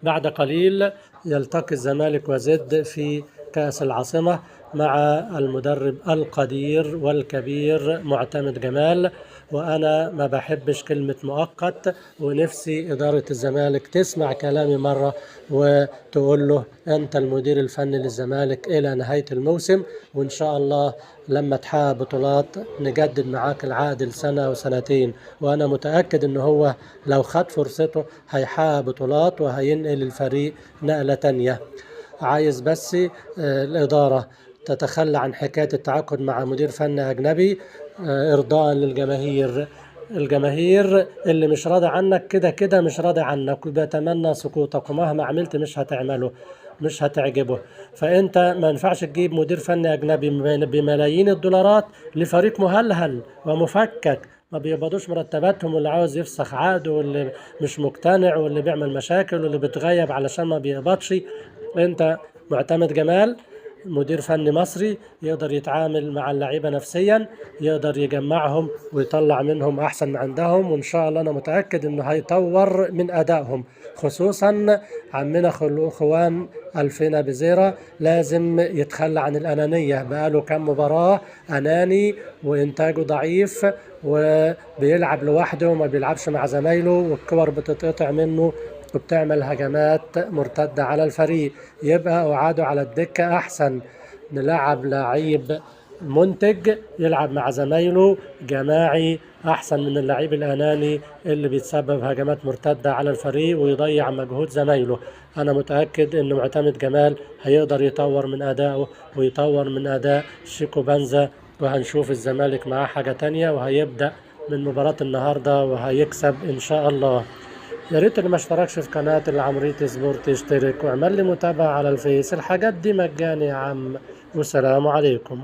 بعد قليل يلتقي الزمالك وزد في كأس العاصمة مع المدرب القدير والكبير معتمد جمال. وأنا ما بحبش كلمة مؤقت، ونفسي إدارة الزمالك تسمع كلامي مرة وتقول له أنت المدير الفني للزمالك إلى نهاية الموسم، وإن شاء الله لما تحقق بطولات نجدد معاك العقد لسنة وسنتين. وأنا متأكد إن هو لو خد فرصته هيحقق بطولات وهينقل الفريق نقلة تانية. عايز بس الإدارة تتخلى عن حكاية التعاقد مع مدير فني أجنبي، إرضاء للجماهير. الجماهير اللي مش راضي عنك كده كده مش راضي عنك وبيتمنى سقوطك، ومهما عملت مش هتعمله، مش هتعجبه. فأنت ما ينفعش تجيب مدير فني أجنبي بملايين الدولارات لفريق مهلهل ومفكك، ما بيقبضوش مرتباتهم، واللي عاوز يفسخ عقده، واللي مش مقتنع، واللي بيعمل مشاكل، واللي بيتغيب علشان ما بيقبضش. انت معتمد جمال مدير فني مصري يقدر يتعامل مع اللعيبة نفسيا، يقدر يجمعهم ويطلع منهم أحسن ما عندهم، وإن شاء الله أنا متأكد إنه هيطور من أدائهم، خصوصا عمنا خوان ألفينا بزيرة لازم يتخلى عن الأنانية. بقاله كام مباراة أناني وإنتاجه ضعيف وبيلعب لوحده وما بيلعبش مع زمايله، والكور بتتقطع منه وبتعمل هجمات مرتدة على الفريق. يبقى أعاده على الدكة أحسن، نلعب لعيب منتج يلعب مع زمايله جماعي أحسن من اللعيب الأناني اللي بيتسبب هجمات مرتدة على الفريق ويضيع مجهود زمايله. أنا متأكد إن معتمد جمال هيقدر يطور من أدائه ويطور من أداء شيكو بانزا، وهنشوف الزمالك معاه حاجة تانية، وهيبدأ من مباراة النهاردة وهيكسب إن شاء الله. يا ريت اللي ما اشتركش في قناة العمريتي سبورت يشترك واعمل لي متابعة على الفيس، الحاجات دي مجاني يا عم. والسلام عليكم.